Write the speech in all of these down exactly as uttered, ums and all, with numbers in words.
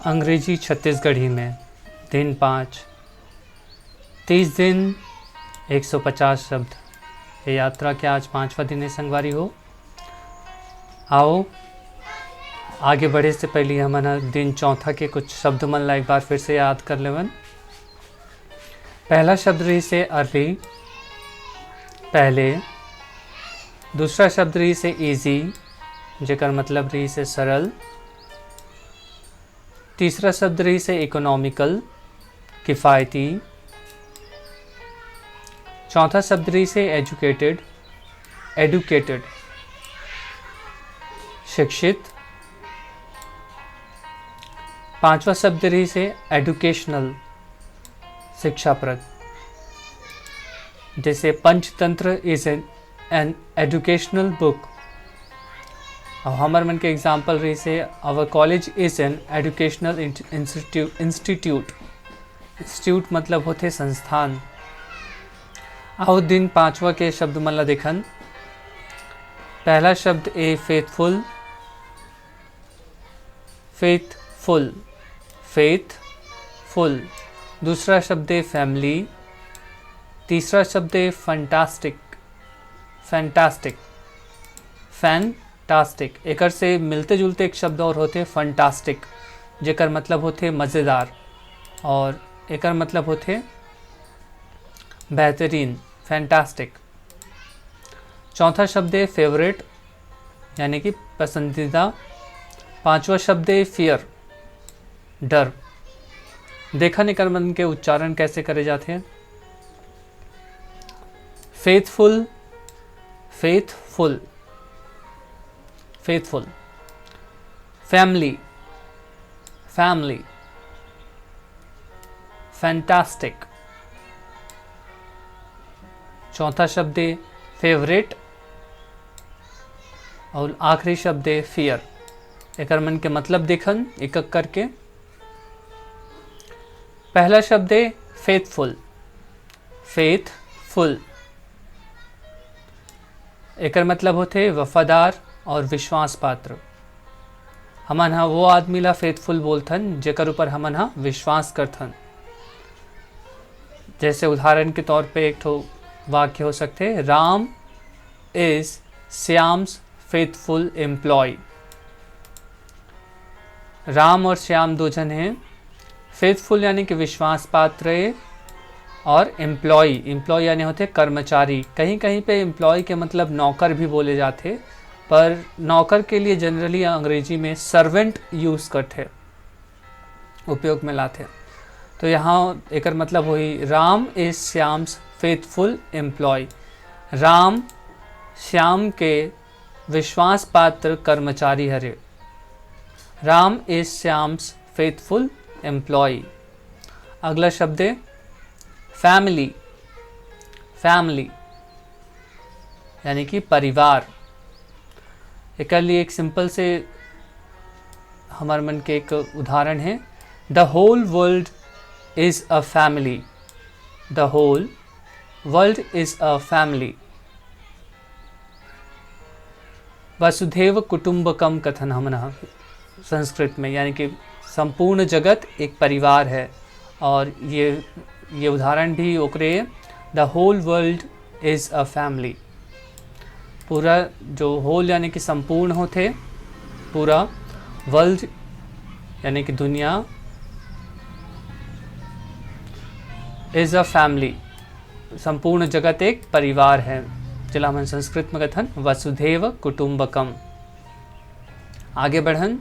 अंग्रेजी छत्तीसगढ़ी में दिन पाँच, तीस दिन, एक सौ पचास शब्द। ये यात्रा के आज पाँचवा दिन है संगवारी हो। आओ, आगे बढ़े से पहले हमन ह दिन चौथा के कुछ शब्द मन ला एक बार फिर से याद कर लेवन। पहला शब्द रहिस हे अर्ली, पहले। दूसरा शब्द रहिस हे ईजी, जेकर मतलब रहिस हे सरल। तीसरा शब्द रहिस हे इकोनॉमिकल, किफ़ायती। चौथा शब्द रहिस हे एजुकेटेड, एडुकेटेड, शिक्षित। पांचवा शब्द रहिस हे एजुकेशनल, शिक्षाप्रद। जैसे Panchatantra is an an educational book। और हमर मन के एग्जाम्पल रहिस हे, our college is an educational institute। Institute मतलब होथे संस्थान। आओ दिन पांचवा के शब्द मन ला देखन। पहला शब्द ए फेथफुल, फेथफुल, फेथफुल। दूसरा शब्द ए फैमिली। तीसरा शब्द ए फैंटास्टिक, फैंटास्टिक, फैंटास्टिक। एकर से मिलते जुलते एक शब्द और होथे फंटास्टिक, जेकर मतलब होथे मज़ेदार, और एकर मतलब होथे बेहतरीन, फैंटास्टिक। चौथा शब्द है फेवरेट, यानी कि पसंदीदा। पांचवा शब्द है फियर, डर। देखन एकर मन के उच्चारण कैसे करे जाथे। Faithful, faithful, faithful. Family, family. Fantastic. चौथा शब्द है फेवरेट। और आखिरी शब्द है फियर। एकर मन के मतलब देखन एक एक करके। पहला शब्द है फेथफुल, फेथफुल। एकर मतलब होथे वफादार और विश्वास पात्र। हमन ह वो आदमी ला फेथफुल बोलथन जेकर ऊपर हमन ह विश्वास करथन। जैसे उदाहरण के तौर पे एक ठो वाक्य हो सकथे, Ram is Shyam's faithful employ. Ram और श्याम दो झन हैं। फेथफुल यानी कि विश्वास पात्र, और एम्प्लॉय, एम्प्लॉय यानी होथे कर्मचारी। कहीं कहीं पे एम्प्लॉय के मतलब नौकर भी बोले जाथे, पर नौकर के लिए जनरली अंग्रेजी में सर्वेंट यूज़ करथे, उपयोग में लाथे। तो यहाँ एकर मतलब होही, Ram is Shyam's faithful employ. Ram Shyam के विश्वास पात्र कर्मचारी हरे। Ram is Shyam's faithful employ. अगला शब्द है फैमिली, फैमिली यानी कि परिवार। एकर लिए एक सिंपल से हमर मन के एक उदाहरण है, the whole world is a family, the whole world is a family। वसुधैव कुटुम्बकम कथन हमन ह संस्कृत में, यानी कि संपूर्ण जगत एक परिवार है। और ये, ये उदाहरण भी ओकरे, the whole world is a family। पूरा जो होल यानी कि संपूर्ण होथे, पूरा वर्ल्ड यानी कि दुनिया is a family, संपूर्ण जगत एक परिवार है, जेला हमन संस्कृत में कथन वसुधैव कुटुम्बकम। आगे बढ़न,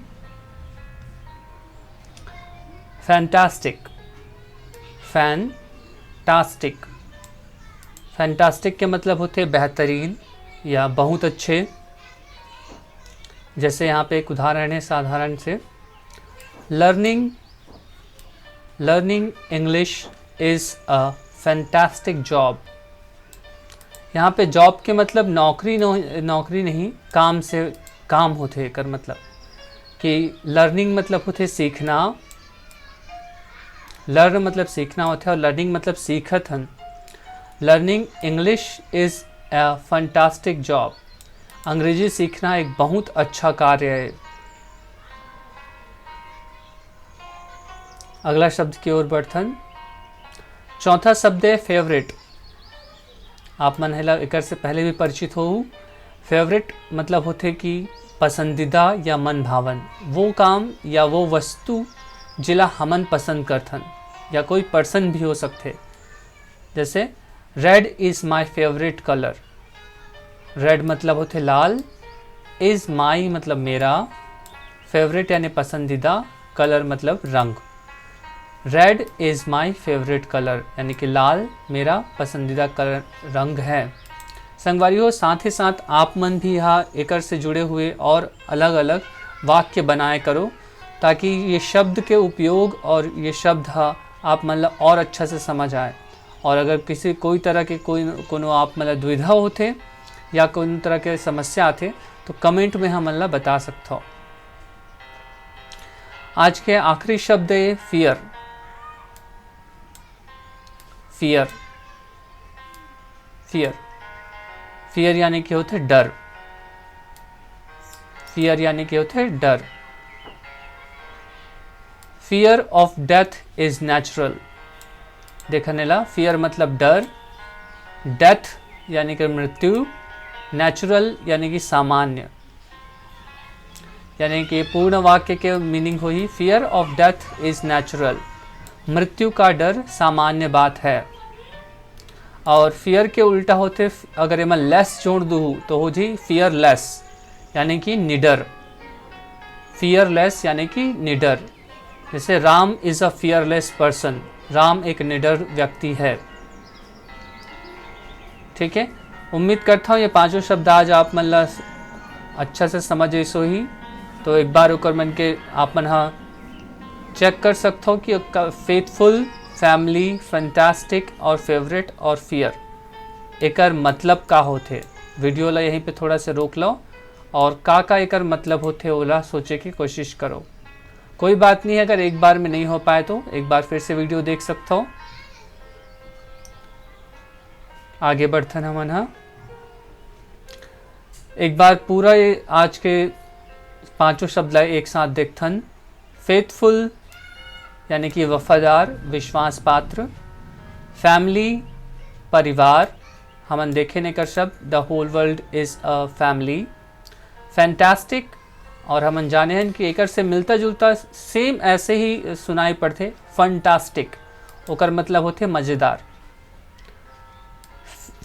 फैंटास्टिक, फैंटास्टिक, फैंटास्टिक के मतलब होथे बेहतरीन या बहुत अच्छे। जैसे यहाँ पे एक उदाहरण है साधारण से, learning, learning English is a fantastic job। यहाँ पे जॉब के मतलब नौकरी नौ-, नौकरी नहीं, काम से, काम होथे एकर मतलब कि लर्निंग मतलब होथे सीखना, लर्न मतलब सीखना होथे और लर्निंग मतलब सीखत हन। Learning English is a fantastic job। अंग्रेजी सीखना एक बहुत अच्छा कार्य है। अगला शब्द की ओर बढ़थन। चौथा शब्द है फेवरेट। आप मन हेला एकर से पहले भी परिचित होहू। फेवरेट मतलब होथे कि पसंदीदा या मन भावन, वो काम या वो वस्तु जेला हमन पसंद करथन, या कोई पर्सन भी हो सकथे। जैसे, red is my favourite colour। Red मतलब होथे लाल, इज माई मतलब मेरा, फेवरेट यानी पसंदीदा, कलर मतलब रंग। Red is my favourite colour, यानी कि लाल मेरा पसंदीदा कलर, रंग है। संगवारी हो, साथ ही साथ आप मन भी हा एकर से जुड़े हुए और अलग-अलग वाक्य बनाए करो, ताकि ये शब्द के उपयोग और ये शब्द हा आप मन ला और अच्छा से समझ आए। और अगर किसी, कोई तरह के, कोई, कोनो आप मन ला दुविधा होथे या कोनो तरह के समस्या आथे, तो कमेंट में हमन ला बता सकथव। आज के आखिरी शब्द है फियर। फियर, फियर, फियर यानी कि होथे डर। फियर यानी कि होथे डर। Fear of death is natural। देखने ला, फियर मतलब डर, डेथ यानी कि मृत्यु, नेचुरल यानी कि सामान्य। यानी कि पूर्ण वाक्य के मीनिंग होही, fear of death is natural। मृत्यु का डर सामान्य बात है। और फियर के उल्टा होथे, अगर एमा लेस जोड़ दूहू तो हो जी फियरलेस, यानी कि निडर। फियरलेस यानी कि निडर। जैसे, Ram is a fearless person, Ram एक निडर व्यक्ति है। ठीक है, उम्मीद करता हूँ ये पांचों शब्द आज आप मन ला अच्छा से समझ आइस होही। तो एक बार ओकर मन के आप मन हा चेक कर सकथव कि फेथफुल, फैमिली, फैंटास्टिक और फेवरेट और फियर, एकर मतलब का होथे। वीडियो ला यहीं पे थोड़ा से रोक लो और का का एकर मतलब होथे, ओला सोचे की कोशिश करो। कोई बात नहीं, अगर एक बार में नहीं हो पाए तो एक बार फिर से वीडियो देख सकथव। आगे बढ़थन हमन हा। एक बार पूरा ये आज के पांचों शब्द ला एक साथ देखथन। फेथफुल यानी कि वफादार, विश्वास पात्र। फैमिली, परिवार, हमन देखे ने कर शब्द, the whole world is a family। Fantastic, और हमन जाने हन कि एकर से मिलता जुलता, सेम ऐसे ही सुनाई पड़थे, फंटास्टिक, ओकर मतलब होथे मज़ेदार।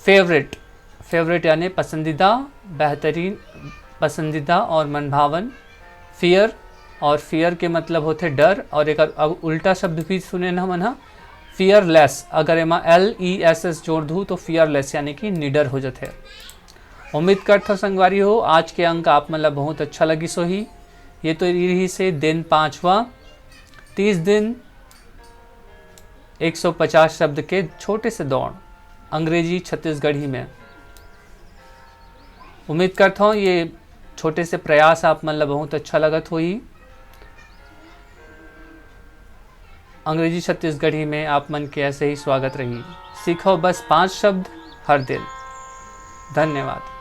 फेवरेट, फेवरेट यानी पसंदीदा, बेहतरीन, पसंदीदा और मनभावन। फियर, और फियर के मतलब होथे डर, और एक अब उल्टा शब्द भी सुने न हमन हा, फियरलेस। अगर एमा एल ई एस एस जोड़ दूँ तो फियरलेस यानी कि निडर हो जाथे। उम्मीद करथव संगवारी हो, आज के अंक आप मन ला बहुत अच्छा लगिस होही। ये तो रही से दिन पाँचवा, तीस दिन, एक सौ पचास शब्द के छोटे से दौड़, अंग्रेजी छत्तीसगढ़ी में। उम्मीद करता हूँ ये छोटे से प्रयास आप मन ला बहुत अच्छा लगत होही। अंग्रेजी छत्तीसगढ़ी में आप मन के ऐसे ही स्वागत रही। सीखो बस पांच शब्द हर दिन। धन्यवाद।